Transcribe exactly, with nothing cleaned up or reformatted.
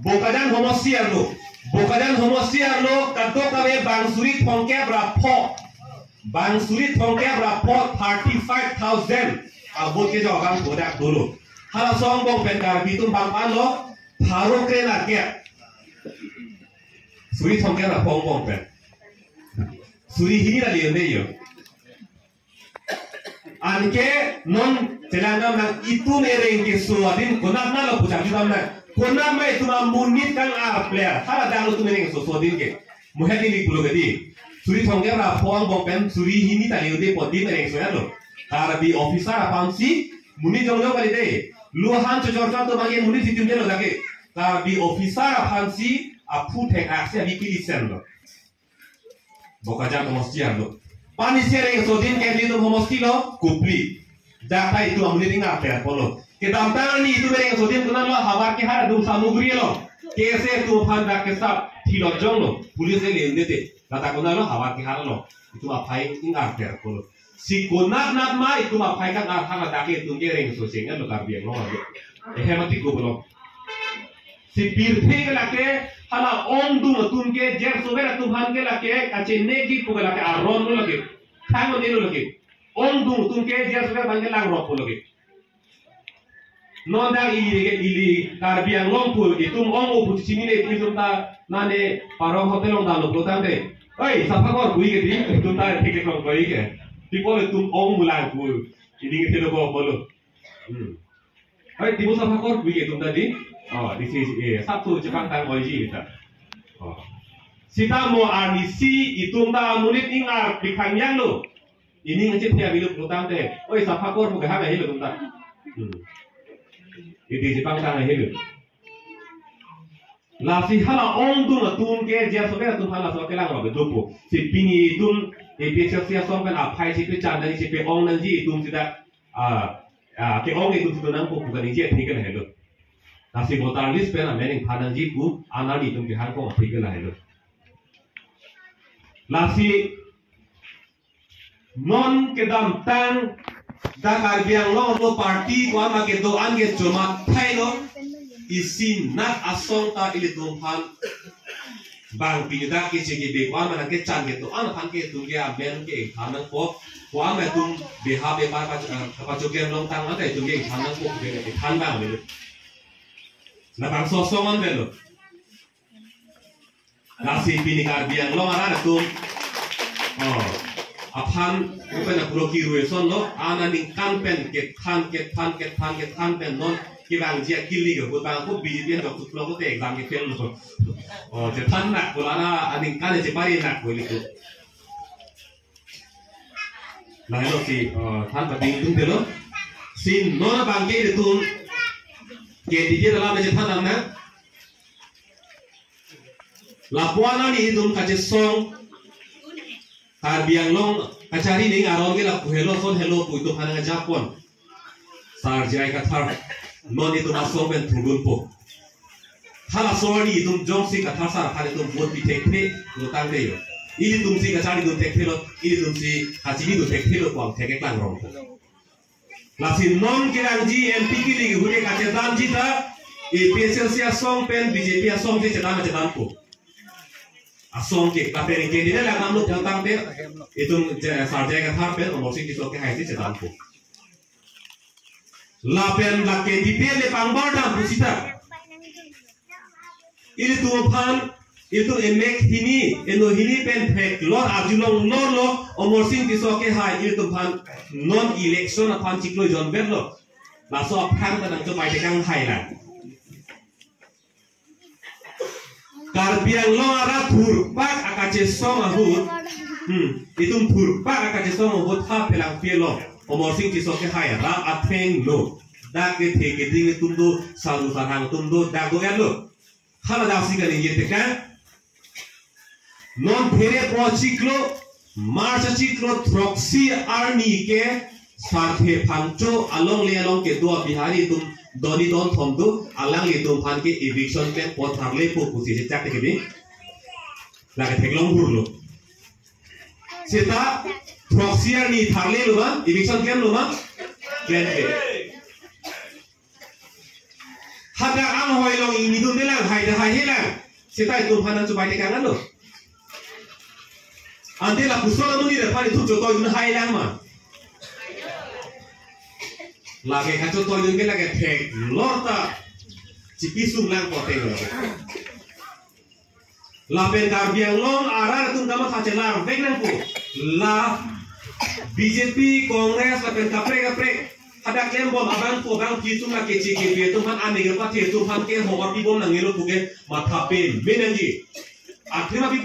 Bokajan homosti arlo. Bokajan homosti arlo kadokave bang suri thomkep ra pho. Bang suri thomkep ra pho thirty five thousand a-vote kejok abang kodak dolo. Halaso angbong pen Karbi atum bang anlo pharo kre nerkep. Suri thomkep ra pho angbong pen. Suri hini ta le-un-e yo. Anke non chelangdam nang, itum ereng keso adin konat ma lo pu charju dam nang. Konat ma itum amonit kang-ar player. Hala dang itum ereng keso so adin ke. Muhet ni pulo ke di. Suri thomkep ra pho angbong pen suri hini ta le-un-e pu adim ereng so ya lo. Karbi officer aphansi monit jongjong kali de. Luhan chojor chot atum age monit hitim de lo lake. Karbi officer aphansi aphu thek aksi abi pili sen lo. Bokajan homosti arlo. Pani si ereng keso adin ke itum homosti lo, Kopili. Dak ta itum amonit ingar ter polo. Kedamtang arni itum ereng keso adin konat lo, havar kehar adung samugri lo. Kese atum aphan dak kesap thilot jong lo. Police le le-un-e te. Lata konat lo, havar kehar lo. Itum aphai ingar ter polo. Si konat nat ma itum aphai kang-ar hang adak ke itum ke ereng keso cheng lo Karbi Anglong arlo. Ehem atik ko pulo. Si pirthe ke lake hala ongdung atum ke, jer sober atum aphan ke lake kachenekji pu ke lake aron lo lake. Thang lo lo lake. Ongdung atum ke jer sober aphan ke langrok lo lake. Non dak ili ke ili Karbi Anglong pu itum ong-o pu chinine itum ta nane Parong Hotel along damlo pulo tangte. Oi, sapha kor pu ke di, itum ta thek long pu ke. People itum ong mulang pu. Ini ke thelo ko pulo. Hmm. Hai, timu sapha kor pu ke itum ta di. Oh, this is, eh, sap tu chepangtang oiji ta. Oh. Sita mo arnisi itum ta amonit ingar pikhan yang lo. Ini ngecip ya bilu putang te. Oi, sapha kor pu ke hang ahi lo itum ta. Hmm. Ini chepangtang ahi lo. Lasi hala ongdung atum ke jer sober atum hala so kelang lo bedupo. Si pini itum A P H L C asong pen aphai chepe chan nangji, chepe ong nangji itum sita, ah, ah, ke-ong itum sita nangpo pu kaningje thik ke lahelo. Lasi voter list pen amen ingphan nangji pu anan itum kehang kong thik ke lahelo. Lasi non kedamtang dak Karbi Anglong arlo party ko-an ma kedo-an ke chomat thai lo, isi nat asong ta ilitum aphan bang pini dak ke cheke be ko-an ma nangkechan kedo-an aphan ke itum ke amen ke ingthan nangpo, ko-an ma itum beha bepar pa, eh, pachokem longtang anta itum ke ingthan nangpo ke ingthan bang le. Labangso asong an belo. Lasi pini Karbi Anglong arat atum, oh, aphan open apro ki rueson lo, aningkan pen kethan, kethan, kethan, kethan pen non kevangji akili ke, but bang ko B J P an dok tuklok ko te exam ke fail lo. Oh, chethan nak ko lana aningkan chepari nak ko ilitum. Lahelo si, eh, than pating tung telo. Si non abang ke itum ke di dia dalam aja than na. Lapuan ani itum kachesong Karbi Anglong kachari ning aron ke lapu helo son helo pu itum hana ngajapon. Sar J I Kathar, non itum asong pen thudunpo. Halaso arni itum jongsi Kathar sar aphan itum vote pi thekthe lo tangte yo. Ilitum si kachari dun thekthe lo, ilitum si kachini dun thekthe lo pu angthek keklang rongpo. Lasi non kerangji M P kili ke hure kachedamji ta, A P H L C asong pen B J P asong si chedam chedampo. Asong ke, lapen candidate lang namlo pu tangte, itum je, Sar J I Kathar pen Amarsing Tisso kehai si chedampo. Lapen lake D P L le pangbar dam pu sita. Ilitum aphan, ilitum emek hini, eno hini pen theklong arjulong lor lo, Amarsing Tisso kehai ilitum aphan non election aphan chiklo jonbet lo. Laso aphan ta nangchopai tekang hai lang. Karbi Anglong arat thurpak akachesong ahut. Hmm, itum thurpak akachesong ahut ha phelang pelo. Amarsing Tisso kehai rat atheng lo. Dak kethe keding atum do, saru sarhang atum do, dak do lo. Hala dak si kaningje tekang. Non phere po chiklo, March chiklo throksi arni ke Sarthe Phangcho along le along kedo a-Bihari atum doni don thom do, alanglitum aphan ke eviction pen po tharlepo pusi chechak te kedi. Lake theklong hur lo. Seta throksi arni tharle lo ma, eviction klem lo ma? Klemkle. Hadak anghoi along ingni dun delang hai Haihelang. Seta itum aphan nangchobai tekang lo. Ante lapuson amonit aphan itum chotoi dun hailang ma. Lake kachotoi dun ke lake theklong ta chipisung lang poteng lo. Lapen Karbi Anglong arat atum kamatha chelarvek nangpo. La B J P, Congress lapen kaprek kaprek hadak klembom abang pu abang pi atum lake K P atum aphan aning kepathe atum aphan ke hokor pibom nangnelo puke matha pame nangji. Athema pipo